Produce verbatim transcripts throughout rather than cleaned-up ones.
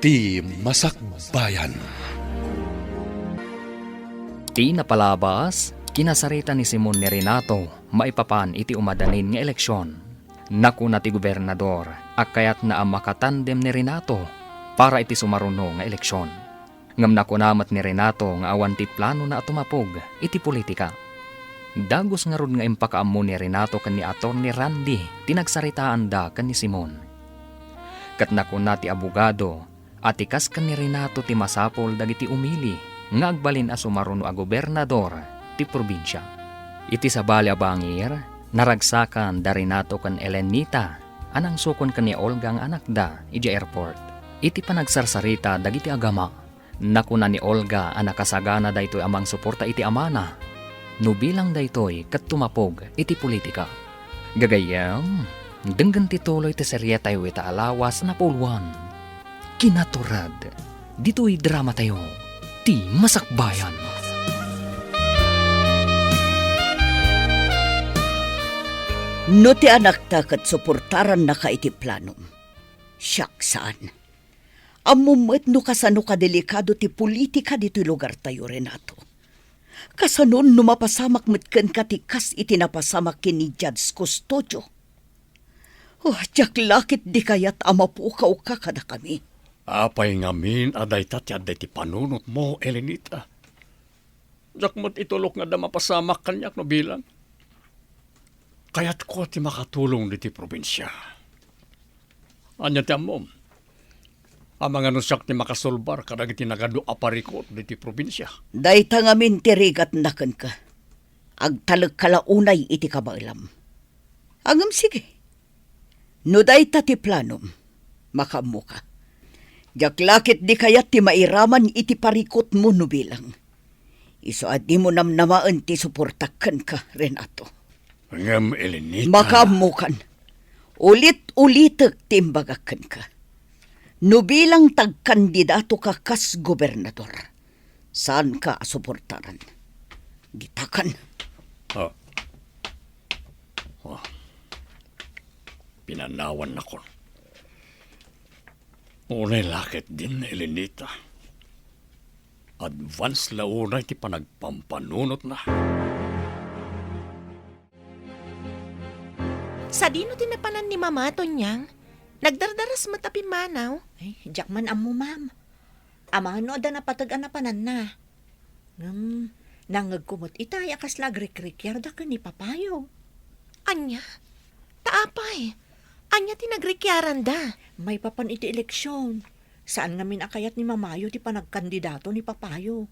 Ti Masakbayan. Ti napalabas, kinasarita ni Simon ni Renato maipapan iti umadanin nga eleksion. Nakuna ti gobernador a kayatna a makatandem ni Renato para iti sumaruno nga eleksion. Ngem nakuna met ni Renato nga awan ti planona a tumapog iti politika. Dagus ngarud nga impakaammo ni Renato ken ni Attorney Randy ti nagsaritaanda ken ni Simon. Ket nakuna ti abogado a ti kas ken ni Renato ti masapul dagiti umili nga agbalin a sumaruno a gobernador ti probinsia. Iti sabali a bangir, naragsakan da Renato ken Elenita a nangsukon ken ni Olga nga anakda idiay airport. Iti panagsarsarita dagiti agama, nakuna ni Olga a nakasagana daytoy a mangsuporta iti amana no bilang daytoy ket tumapog iti politika. Gagayyem, denggen ti tuloy ti serietayo ita a lawas napuloan. Kinaturag, ditoy dramatayo, Ti Masakbayan. No ti anakta ket suportarannaka iti planom, siak saan. Ammom met no kasano kadelikado ti politika ditoy lugartayo, Renato. Kasano no mapasamak met kenka ti kas iti napasamak ken ni Judge Custodio? Oh, diak la ketdi kayat a mapukawka kadakami. Apay ngamin a dayta ti adda iti panunotmo, Elenita? Diak met itulok nga adda mapasamak kaniak no bilang. Kayatko ti makatulong ditoy probinsia. Ania ti ammom? Amangan no siak ti makasulbar kadagiti nagadu a parikut ditoy probinsia. Dayta ngamin ti rigatna kenka. Agtalekka la unay iti kabaelam. Ngem sige. No dayta ti planom, makaammoka. Diak la ketdi kayat ti mairaman iti parikutmo no bilang. Isu a dimo namnamaen ti suportak kenka, Renato. Ngem, Elenita. Makaammokan. Ulit-ulitek ti imbagak kenka. No bilang ti agkandidatoka kas gobernador, saanka a suportaran. Ditakan. Ah. Ah. Pinanawannakon. Unay la ketdin, Elenita. Advance la unay ti panagpampanunotna. Sadino ti napanan ni Mama, Tonyang? Nagdardaras met a pimmanaw. Ay, diak man ammo, ma'am. Amangan no adda napateg a napananna. Ngem, nangngegko met itay a kasla agrikrikiarda ken ni Papayo. Ania? Ta apay? Ania ti nagrikrikiaranda? Maipapan iti eleksion, saan ngamin a kayat ni Mamayo ti panagkandidato ni Papayo.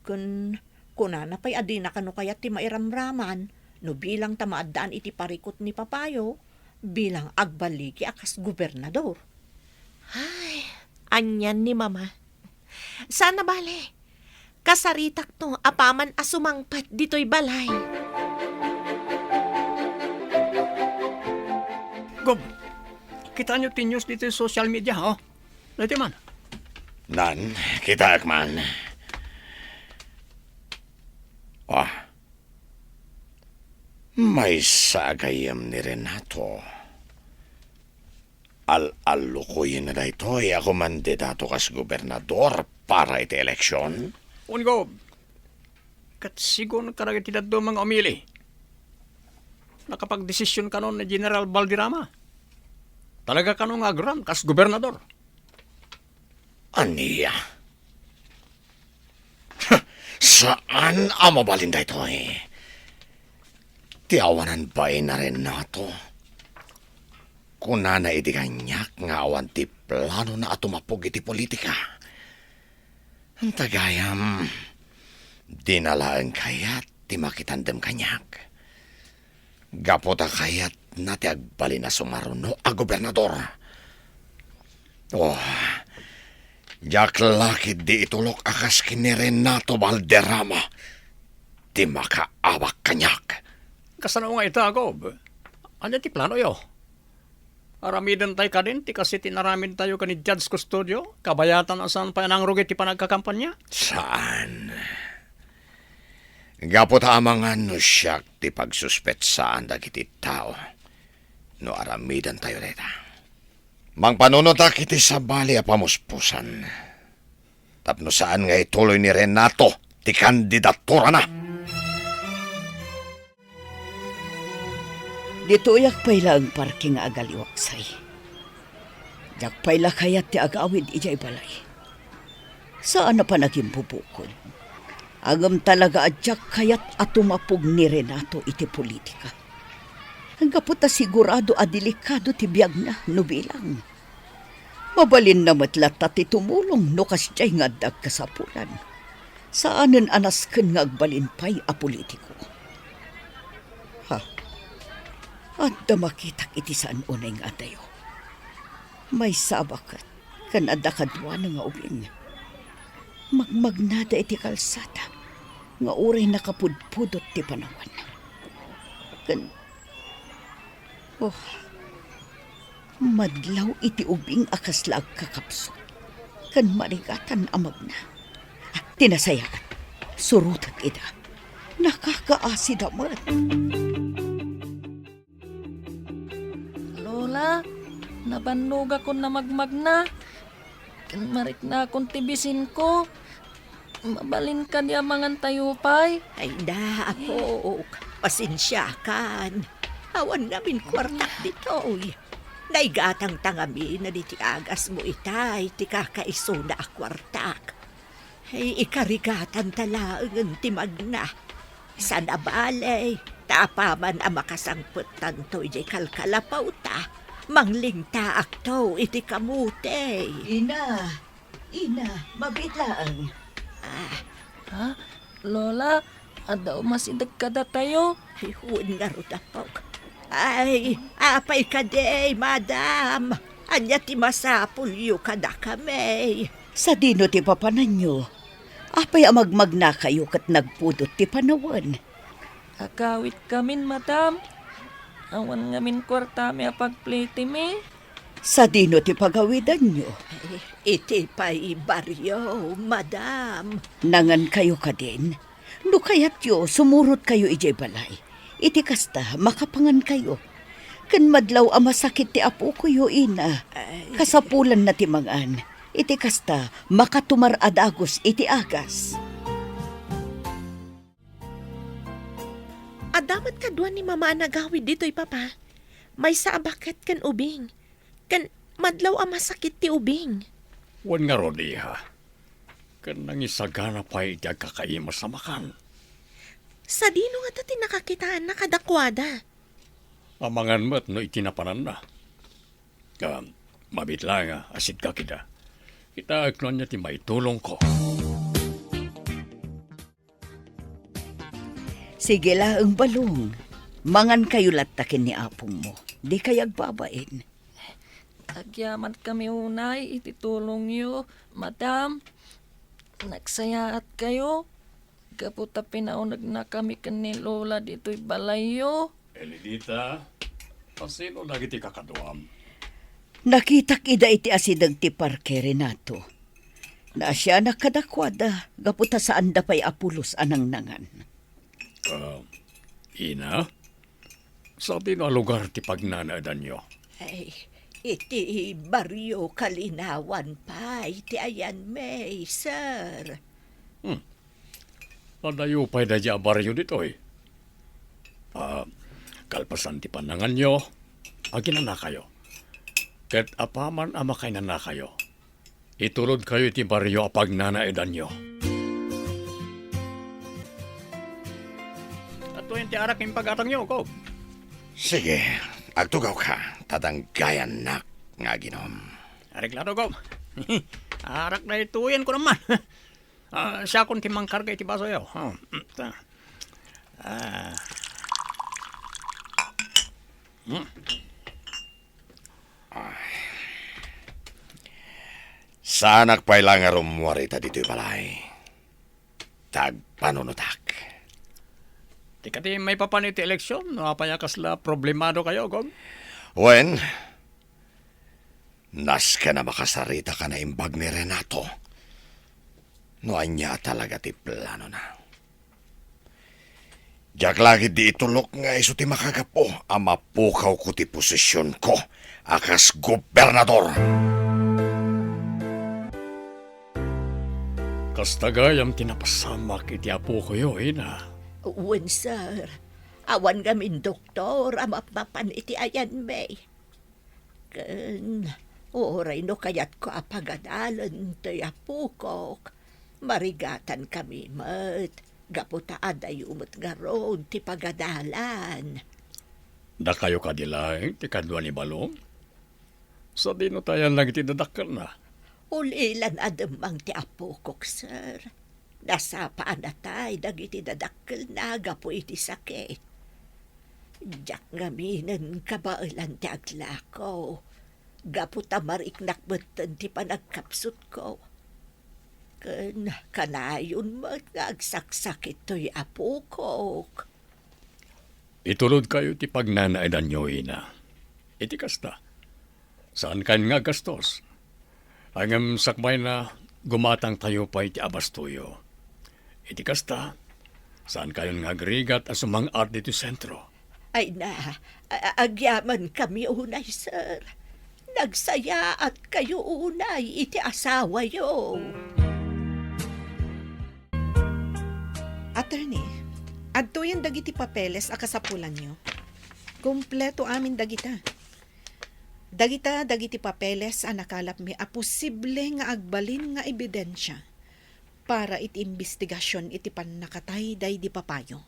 Ken kunana pay a dina kano kayat ti mairamraman no bilang ta maaddaan iti parikut ni Papayo bilang agbaligi a kas gobernador. Ay, anian ni Mama. Saan a bale. Kasaritakto apaman a sumangpet ditoy balay. Gob, kitaenyo ti news ditoy social media, oh. Daytoy man. Nan, kitaek man. Ah. Maysa a gayyem ni Renato. Al-allukoyenna daytoy a kumandidato kas gobernador para iti eleksion? Wen, Gob. Ket sigun kadagiti dadduma nga umili, nakapagdesisyon kano ni General Valderrama. Talaga kano nga agraman kas gobernador? Ania? Saan a mabalin daytoy. Ti awanan bain a Renato. Kunana idi kaniak nga awan ti planona a tumapog iti politika. Anta gayam, dina laeng kayat ti makitandem kaniak. Gapu ta kayatna ti agbalin a sumaruno a gobernador. Oh, diak la ketdi itulok a kas ken ni Renato Valderrama ti makaawak kaniak. Kasano nga ita, Gob? Ania ti planoyo? Aramidentayo kadin ti kas iti inaramidtayo ken ni Judge Custodio, kabayatan a saan pay a nangrugi ti panagkakampanya? Saan. Gapu ta amangan no siak ti pagsuspetsaan dagiti tao no aramidentayo dayta. Mangpanunotak iti sabali a pamuspusan tapno saan nga ituloy ni Renato ti kandidaturana. Ditoyak pay laeng, Parke, nga agaliwaksay. Diak pay la kayat ti agawid idiay balay. Saan a panagimbubukod. Ngem talaga a diak kayat a tumapog ni Renato iti politika. Gapu ta sigurado a delikado ti biagna no bilang. Mabalinna met latta ti tumulong no kasdiay nga adda agkasapulan. Saanen a nasken nga agbalin pay a politiko. Ha? Adda makitak iti saan unay nga adayo. Maysa a baket ken adda kaduana nga ubing. Magmagnada iti kalsada nga uray nakapudpudot ti panawen. Ken, oh, madlaw iti ubing a kasla agkakapsut ken marigatan a magna. Ah, ti nasayaat, surotek ida. Nakakaasida met. Lola, nabannogakon a magmagna. Ken mariknakon ti bisinko. Mabalin kadi a mangantayo pay? Ay na, apok. Pasensiakan. Awan ngamin kuartak ditoy. Naigatangta ngamin iti agasmo itay ti kakaisuna a kuartak. Ay, ikarigatanta laengen ti magna. Saan a bale, ta apaman a makasangpettanto idiay kalkalapawta, manglingtaakto iti kamote. Ina, ina, mabiit laeng. Ah. Ha? Lola, adda umasideg kadatayo? Ay, wen ngarud, apok. Ay, apay kadi, madam? Ania ti masapulyo kadakami? Sadino ti papananyo? Apay a magmagnakayo ket nagpudot ti panawen? Agawidkamin, madam. Awan ngamin kuartami a pagplitimi. Sadino ti pagawidanyo? Iti pay barrio, madam. Nangankayo kadin? No kayatyo, sumurotkayo idiay balay. Iti kasta, makapangankayo. Ken madlaw a masakit ti apokoyo, ina. Ay. Kasapulanna ti mangan. Iti kasta, makatumar a dagus iti agas. Adda met kadua ni Mama a nagawid ditoy, Papa. Maysa a baket ken ubing. Ken madlaw a masakit ti ubing. Wen ngarud, iha. Ken nangisagana pay iti agkakaimas a makan. Sadino ngata ti nakakitaanna kadakuada? Amangan met no iti napananna. Ah, mabiit laeng a asidgak ida. Kitaek no ania ti maitulongko. Sige laeng, Balong. Mangankayo latta ken ni apongmo. Dikay agbabain. Agyamankami unay iti tulongyo, madam. Nagsayaatkayo gapu ta pinaunegnakami ken ni Lola ditoy balayyo. Elinita, asino dagiti kakaduam? Nakitak ida iti asideg ti Parke, Renato. Naasianak kadakuada gapu ta saanda pay a pulos a nangnangan. Ah, ina, sadino a lugar ti pagnanaedanyo? Ay, iti barrio Kalinawan pay ti ayanmi, sir. Hmm. Adayo pay daydiay a barrio ditoy. Ah, kalpasan ti pannanganyo, aginanakayo. Ket apaman a makainanakayo, itulodkayo iti barrio a pagnanaedanyo. Adtoyen ti arak nga impagatangyo, Gob. Sige, agtugawka, ta danggayannak nga aginom. Areglado, Gob. Arak daytoyen ko naman. Ah, siakon ti mangkarga iti basoyo. Oh, mm, ta. Ah. Hmm. Ah. Saanak pay la nga rummuar ita ditoy balay. Ta agpanunotak. Ti kadi maipapan iti eleksyon, no apay a kasla problemadokayo, Gob? Wen, nasken a makasarita ka naimbag ni Renato. No ania talaga ti planona. Diak la ketdi itulok nga isu ti makagapu a mapukawko ti posisionko a kas gobernador. Kasta gayam ti napasamak iti apokoyo, ina? Wen, sir. Awan ngamin doktor a mapmapan iti ayanmi. Ken uray no kayatko a pagadalen toy apokok, marigatankami met gapu ta adayo met ngarud ti pagadalan. Dakayo kadi laeng ti kadua ni Balong? Sadino tayan lang iti dadakkelna? Ulilan a demmang ti apokok, sir. Nasapa a natay dagiti dadakkelna gapu iti sakit. Diak ngaminen kabaelan ti aglako, gapu ta mariknak metten ti panagkapsutko. Ken kanayon met nga agsaksakit toy apokok. Itulodkayo ti pagnanaedanyo, ina. Iti kasta, saankayon nga aggastos. Ngem sakbayna, gumatangtayo pay ti abastoyo. Iti kasta, saankayon nga agrigat a sumang-at ditoy sentro. Ay na, a-, a-, agyamankami unay, sir. Nagsayaatkayo unay iti asawayo. Attorney, adtoyen dagiti papeles a kasapulanyo. Kompleto amin dagita. Dagita dagiti papeles a nakalapmi a posible nga agbalin nga ebidensia para iti imbestigasion iti pannakatay daydi papayo.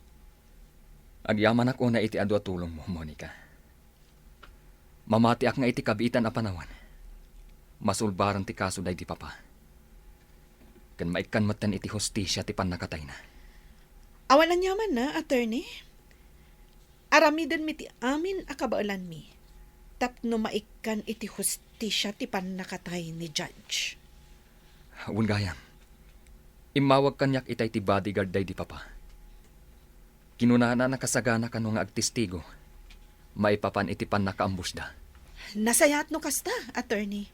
Agyamanak unay iti adu a tulongmo, Monica. Mamatiak nga iti kabiitan a panawen, masulbaran ti kaso daydi papa. Ken maikkan metten iti hustisia ti pannakatayna. Awan aniamanna, attorney. Aramidenmi ti amin a kabaelanmi tapno maikkan iti hustisia ti pannakatay ni Judge. Wen gayam, immawag kaniak itay ti bodyguard daydi papa. Kinunana a nakasagana kano nga agtestigo maipapan iti pannakaambusda. Nasayaat no kasta, attorney.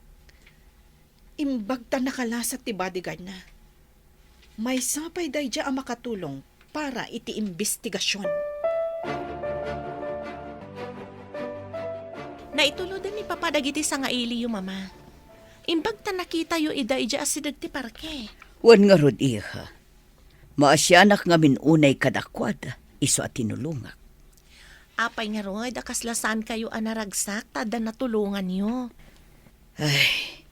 Imbag ta nakalasat ti bodyguardna. Maysa pay daydiay a makatulong para iti imbestigasion. Naituloden ni Papa dagiti sangailiyo, Mama. Imbag ta nakitayo ida idiay asideg ti parke. Wen ngarud, iha. Maasianak ngamin unay kadakuada, isu a tinulongak. Apay ngarud a kasla saankayo a naragsak ta adda natulonganyo? Ay,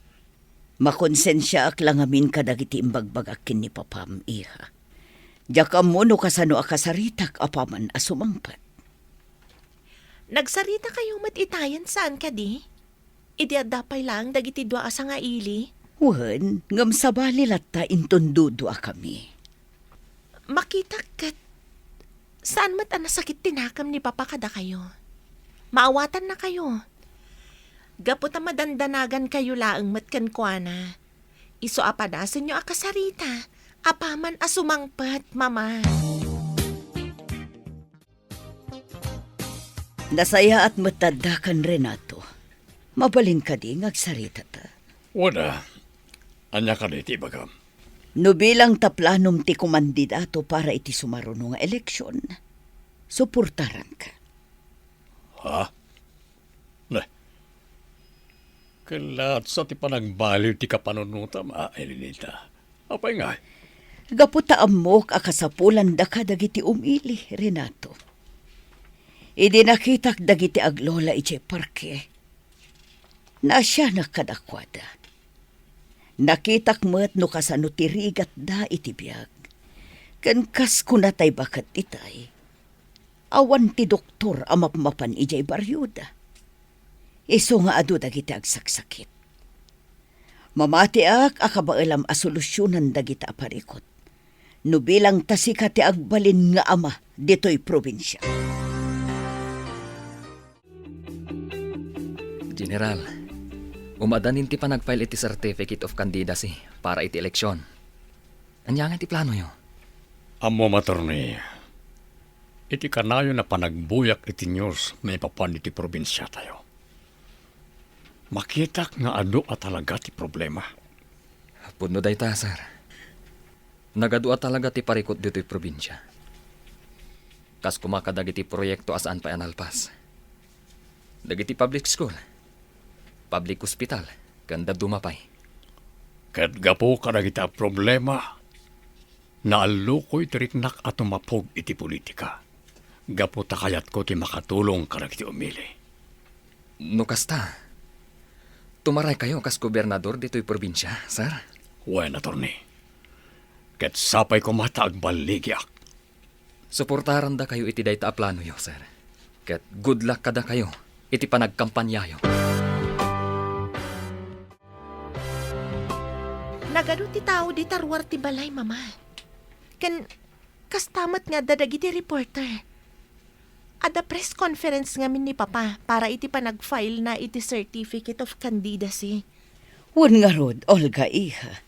makonsensiaak la ngamin kadagiti imbagbagak ken ni Papam, iha. Diak ammo no kasano a kasaritak apaman a sumangpet. Nagsaritakayo met itayen saan kadi? Idi adda pay laeng dagiti dua a sangaili? Wen, ngem sabali latta inton duduakami. Makitak ket saan met a nasakit ti nakam ni Papa kadakayo. Maawatannakayo. Gapu ta madandanagankayo laeng met kenkuana. Isu a padasenyo a kasarita, apaman a sumangpet, Mama. Nasayaat met ta addakan, Renato. Mabalin kadi nga agsaritata? Wen a, ania kadi ti ibagam? No bilang ta planom ti kumandidato para iti sumaruno nga eleksion, suportaranka. Ha? Ne. Ket laatsa ti panagbaliw ti kapanunotam, a Elenita. Apay ngay? Gapu ta ammok a kasapulandaka dagiti umili, Renato. Idi nakitak dagiti aglola idiay parke, naasianak kadakuada. Nakitak met no kasano ti rigatda iti biag. Ken kas kunatay baket itay, awan ti doktor a mapmapan idiay barioda. Isu nga adu dagiti agsaksakit. Mamatiak a kabaelam a solusionan dagita a parikut. No bilang ta sika ti agbalin nga ama ditoy probinsia. General, umadanin ti panagfile iti Certificate of Candidacy para iti eleksyon. Ania nga ti planoyo? Ammom, attorney, iti kanayon a panagbuyak iti news maipapan iti probinsiatayo, makitak nga adu a talaga ti problema. Pudno dayta, sir. Nagadu a talaga ti parikut ditoy probinsia. Kas koma kadagiti proyekto a saan pay a nalpas. Dagiti public school, public hospital, ken dadduma pay. Ket gapu kadagiti a problema, naallukoy ti riknak a tumapog iti politika. Gapu ta kayatko ti makatulong kadagiti umili. No kasta, tumaraykayo kas gobernador ditoy probinsia, sir? Wen, attorney. Ket sapay koma ta agballigiak. Suportarandakayo iti dayta a planoyo, sir. Ket good luck kadakayo iti panagkampanyayo. Nagadu ti tao dita ruar ti balay, Mama. Ken kasta met nga adda dagiti reporter. Adda press conference ngamin ni Papa para iti panag-file na iti certificate of candidacy. Wen ngarud, Olga, iha.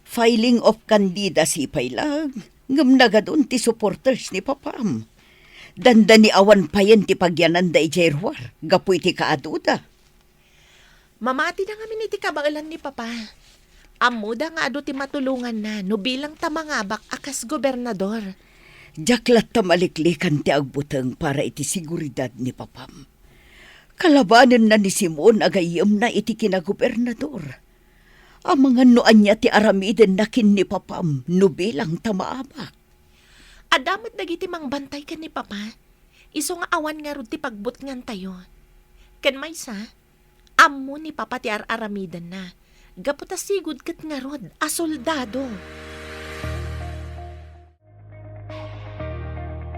Filing of candidacy pay lang, ngem nagadun ti supporters ni Papam. Dandani awan payen ti pagyananda idiay ruar gapu iti kaaduda. Mamatida ngamin iti kabaelan ni Papa. Ammoda nga adu ti matulonganna no bilang ta mangabak a kas gobernador. Diak latta maliklikan ti agbuteng para iti seguridad ni Papam. Kalabanenna ni Simon a gayyemna iti kinagobernador. Amangan no ania ti aramidenna ken ni Papam no bilang ta maabak. Adda met dagiti mangbantay ken ni Papa. Isu nga awan ngarud ti pagbutngantayo. Ken maysa, ammo ni Papa ti ar-aramidenna. Gapu ta sigud ket ngarud a soldado.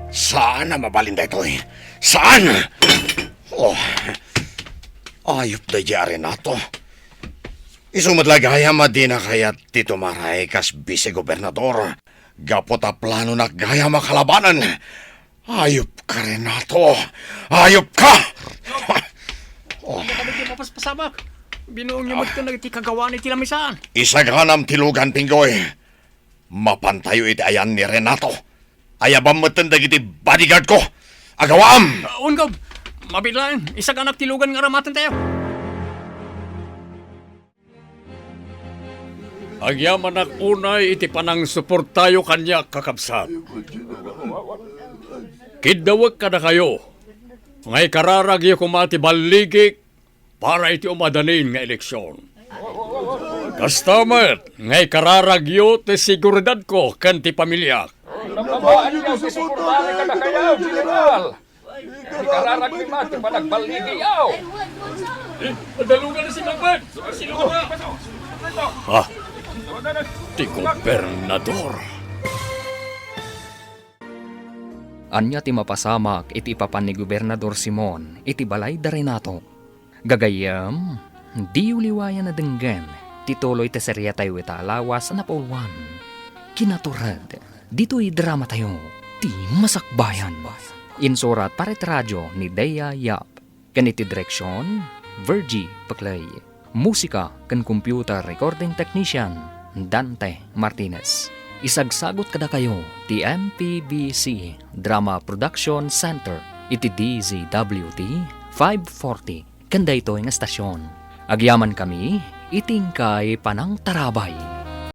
Saan a mabalin daytoy. Saan? Oh. Ayup daydiay a Renato. Isu met la gayam a dina kayat ti tumaray kas vice-gobernador. Gapu ta planonak gayam a kalabanen. Ayup ka, Renato. Ayup ka! Oh. Ano ka naging mapaspasamak? Binuong niyo met ken dagiti kagawaan iti lamisaan. Isaganam ti lugan, Pinggoy. Mapantayo iti ayan ni Renato. Ayabam metten dagiti bodyguard ko. Agawaam! Ah, wen, Gob. Mabiit laeng, isaganak ti lugan nga aramatentayo. Agyamanak unay iti panangsuportayo kaniak, kakabsat. Kiddawek kadakayo nga ikararagyo koma ti balligik para iti umadanin nga eleksion. Kasta met nga ikararagyo ti seguridadko ken ti pamiliak. Nababaan niyo ti suportahan kadakayo, General. Ikararagmi man ti panagballigiyo. Eh, adalugan na si Kapag. Sino ka? Ha? Ti gobernador. Ania ti mapasamak iti ipapan ni Gobernador Simon iti balay da Renato? Gagayyem, diyo liwayan a denggen ti tuloy ti seriatayo ita a lawas a napauluan. Kinatured, ditoy dramatayo, ti Masakbayan. Insurat para iti radio ni Dea Yap. Ken iti direksion, Virgie Paclay. Musika ken computer recording technician, Dante Martinez. Isagsagut kadakayo ti M P B C Drama Production Center iti D Z W T five forty. Ken daytoy nga estasion, agyamankami iti inkay panangtarabay.